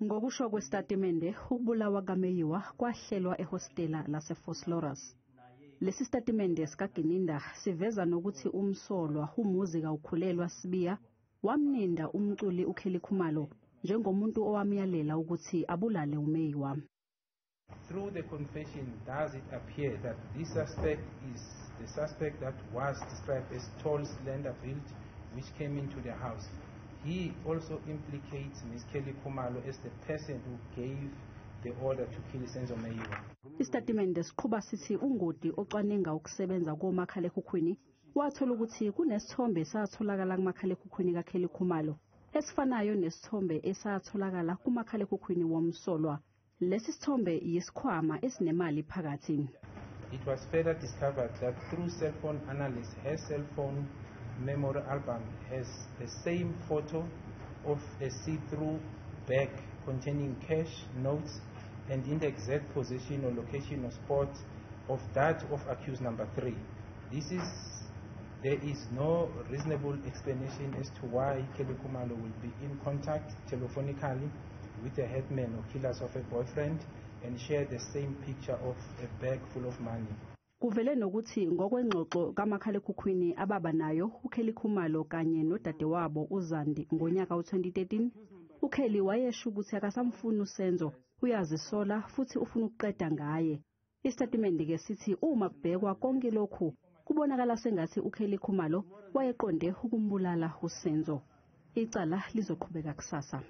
Ngokusho kwesitatimende, ukubulawa kaMeyiwa kwahlelwa ehostela laseVosloorus. Lesi sitatimende sikaGininda siveza nokuthi umsolwa uMuzi Kawukhulelwa Sibiya wamninda umculi uKelly Khumalo njengomuntu owamyalela ukuthi abulale uMeyiwa. Through the confession, does it appear that this suspect is the suspect that was described as tall, slender built, which came into the house? He also implicates Ms. Kelly Khumalo as the person who gave the order to kill Senzo Meyiwa. Isitatimende siqhuba sithi ungoti ocwaninga ukusebenza komakhalekhukhwini wathola ukuthi kunesithombe esatholakala kumakhalekhukhwini kaKelly Khumalo esifanayo nesithombe esatholakala kumakhalekhukhwini womsolwa. Lesi sithombe yisikhwama esinemali phakathi. It was further discovered that through cell phone analysis, her cell phone memory album has the same photo of a see-through bag containing cash, notes, and in the exact position or location or spot of that of accused number 3. There is no reasonable explanation as to why Kelly Khumalo will be in contact telephonically with the headman or killers of her boyfriend and share the same picture of a bag full of money. Kuvele nokuthi ngokwengxoxo kamakhalekhukhwini ababa nayo uKelly Khumalo kanye nodadewabo uZandi ngonyaka u-2013, uKelly wayesho ukuthi akasamfuni uSenzo, uyazisola futhi ufuna ukuqeda ngaye. Isitatimende ke sithi uma kubhekwa konke lokhu kubonakala sengathi uKelly Khumalo wayeqonde ukumbulala uSenzo. Icala lizoqhubeka kusasa.